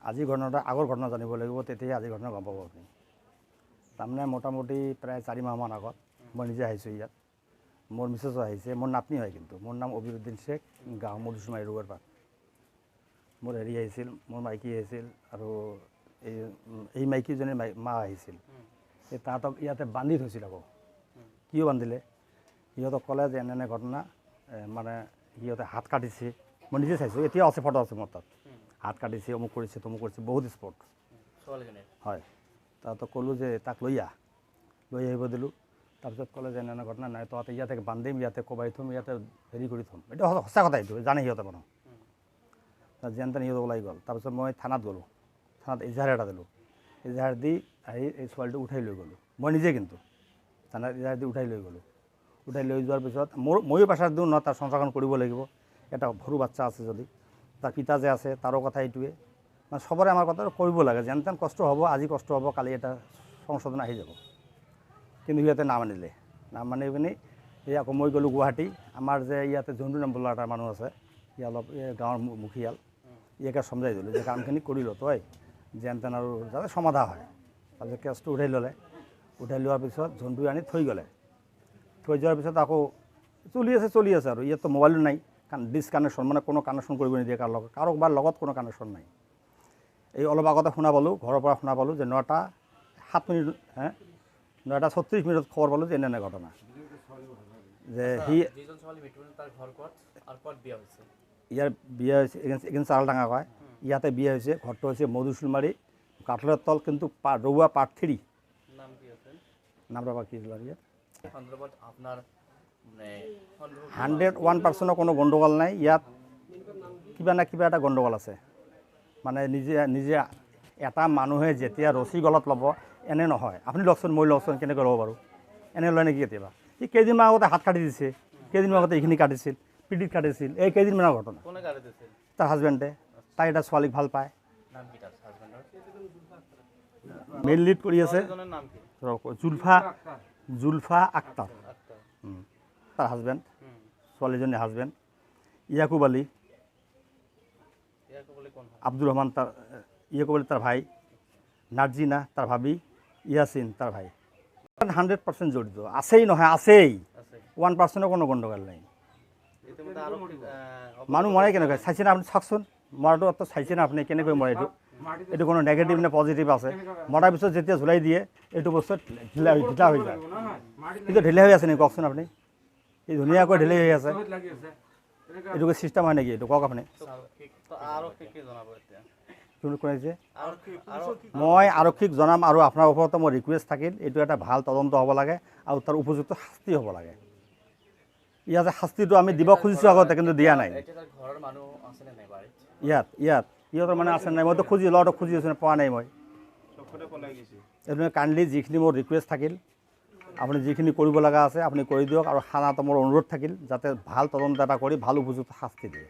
আজিৰ ঘটনাটো আগৰ ঘটনা জানিব লাগিব, তেতিয়াহে আজিৰ ঘটনা গম পাব আপুনি। তাৰমানে মোটামুটি প্ৰায় 4 মাহমান আগত মই নিজে আহিছোঁ ইয়াত, মোৰ মিছেছো আহিছে, মোৰ নাতনি হয় কিন্তু, মোৰ নাম অবিৰুদ্দিন শ্বেখ, গাঁও মধুচুমাৰী ৰোগৰ পাত। মোৰ হেৰি আহিছিল, মোৰ মাইকী আহিছিল আৰু এই মাইকীজনীৰ মা আহিছিল। এই তাহাঁতক ইয়াতে বান্ধি থৈছিল। আকৌ কিয় বান্ধিলে? সিহঁতক ক'লে যে এনে এনে ঘটনা, মানে সিহঁতে হাত কাটিছে, মই নিজে চাইছোঁ, এতিয়াও আছে, ফটো আছে মোৰ তাত। হাত কাটিছে, অমুক কৰিছে, তমুক কৰিছে, বহুত স্পট হয়। তাহাঁতক ক'লোঁ যে তাক লৈ আহ, লৈ আহিব দিলোঁ। তাৰপিছত ক'লে যে এনে এনে ঘটনা নাই, তহঁতে ইয়াতে বান্ধিম, ইয়াতে কোবাই থ'ম, ইয়াতে হেৰি কৰি থ'ম। এইটো সঁচা কথা, এইটো জানে সিহঁতে মানুহ। তাত যেন তেন সিহঁতে ওলাই গ'ল। তাৰপিছত মই থানাত গ'লোঁ, থানাত এজাহাৰ এটা দিলোঁ। এজাহাৰ দি আহি এই ছোৱালীটো উঠাই লৈ গ'লোঁ মই নিজে, কিন্তু থানাত এজাহাৰ দি উঠাই লৈ গ'লোঁ। উঠাই লৈ যোৱাৰ পিছত ময়ো প্ৰেছাৰ দিওঁ ন, তাৰ সংস্কাৰখন কৰিব লাগিব, এটা সৰু বাচ্চা আছে যদি, তাৰ পিতা যে আছে তাৰো কথা এইটোৱে, মানে চবৰে আমাৰ কথা কৰিব লাগে। যেন তেন কষ্ট হ'ব, আজি কষ্ট হ'ব, কালি এটা সংশোধন আহি যাব। কিন্তু সিহঁতে নামানিলে, নামানি পিনি এই আকৌ মই গ'লোঁ গুৱাহাটী। আমাৰ যে ইয়াতে জন্তু নাম বোলা এটা মানুহ আছে, সি অলপ এই গাঁৱৰ মুখিয়াল, ইয়াকে চমজাই দিলোঁ যে কামখিনি কৰি ল তই, যেন তেন আৰু যাতে সমাধা হয়। তাৰপিছত কেছটো উঠাই ল'লে। উঠাই লোৱাৰ পিছত জন্তু আনি থৈ গ'লে। থৈ যোৱাৰ পিছত আকৌ চলি আছে, চলি আছে আৰু ইয়াততো মোবাইলো নাই, ডিছকানেকশ্যন, মানে কোনো কানেকশ্যন কৰিব নিদিয়ে কাৰো লগত, কাৰোবাৰ লগত কোনো কানেকশ্যন নাই। এই অলপ আগতে শুনা পালোঁ, ঘৰৰ পৰা শুনা পালোঁ যে 9টা 7 মিনিট, হে 9টা 36 মিনিটত খবৰ পালোঁ যে এনে এনে ঘটনা যে সি ইয়াৰ বিয়া হৈছে, এইখিনি চাৰালডাঙা কয়, ইয়াতে বিয়া হৈছে। ঘৰটো হৈছে মধুচুলমাৰী কাঠলৰ তল, কিন্তু ৰৌৱা পাৰ্ট 3। নাম ৰবা কি আছিল ইয়াত? 101%ৰ কোনো গণ্ডগোল নাই ইয়াত, কিবা না কিবা এটা গণ্ডগোল আছে। মানে নিজে নিজে এটা মানুহে যেতিয়া ৰছী গলত ল'ব, এনে নহয়। আপুনি লওকচোন, মই লওকচোন, কেনেকৈ ল'ব পাৰোঁ? এনে লয় নেকি কেতিয়াবা? সি কেইদিনমান আগতে হাত কাটি দিছে, কেইদিনমান আগতে এইখিনি কাটিছিল, পিঠিত কাটিছিল, এই কেইদিনমানৰ ঘটনা। তাৰ হাজবেণ্ডে, তাই এটা ছোৱালীক ভাল পায়, মেইন লিড কৰি আছে জুলফা আক্তাৰ, তাৰ হাজবেণ্ড, ছোৱালীজনীৰ হাজবেণ্ড ইয়াকুব আলী, আব্দুৰ ৰহমান তাৰ, ইয়াকুব আলী তাৰ ভাই, নাৰ্জিনা তাৰ ভাবি, ইয়াচিন তাৰ ভাই। 100% জড়িত আছেই, নহয় আছেই, 1%ৰ কোনো গণ্ডগোল নাই। মানুহ মৰে কেনেকৈ চাইছেনে আপুনি? চাওকচোন, মৰাটো অত চাইছেনে আপুনি কেনেকৈ মৰে? এইটো কোনো নেগেটিভ নে পজিটিভ আছে? মৰাৰ পিছত যেতিয়া ঝুলাই দিয়ে, এইটো বস্তু ঢিলা ঢিলা হৈ যায়। কিন্তু ঢিলা হৈ আছে নেকি কওকচোন আপুনি? এই ধুনীয়াকৈ ঢিলা হৈ আছে, এইটো চিষ্টেম হয় নেকি এইটো কওক আপুনি? কোনে? মই আৰক্ষীক জনাম আৰু আপোনাৰ ওপৰতো মোৰ ৰিকুৱেষ্ট থাকিল, এইটো এটা ভাল তদন্ত হ'ব লাগে আৰু তাৰ উপযুক্ত শাস্তি হ'ব লাগে। ইয়াতে শাস্তিটো আমি দিব খুজিছোঁ আগতে, কিন্তু দিয়া নাই। ইয়াত ইয়াত সিহঁতৰ মানে আছে নাই, মইতো খুজি ল'ৰাটোক খুজি আছোঁ, পোৱা নাই মই। এইটো কাইণ্ডলি যিখিনি মোৰ ৰিকুৱেষ্ট থাকিল, আপুনি যিখিনি কৰিব লগা আছে আপুনি কৰি দিয়ক আৰু থানাতো মোৰ অনুৰোধ থাকিল যাতে ভাল তদন্ত এটা কৰি ভাল উপযুক্ত শাস্তি দিয়ে।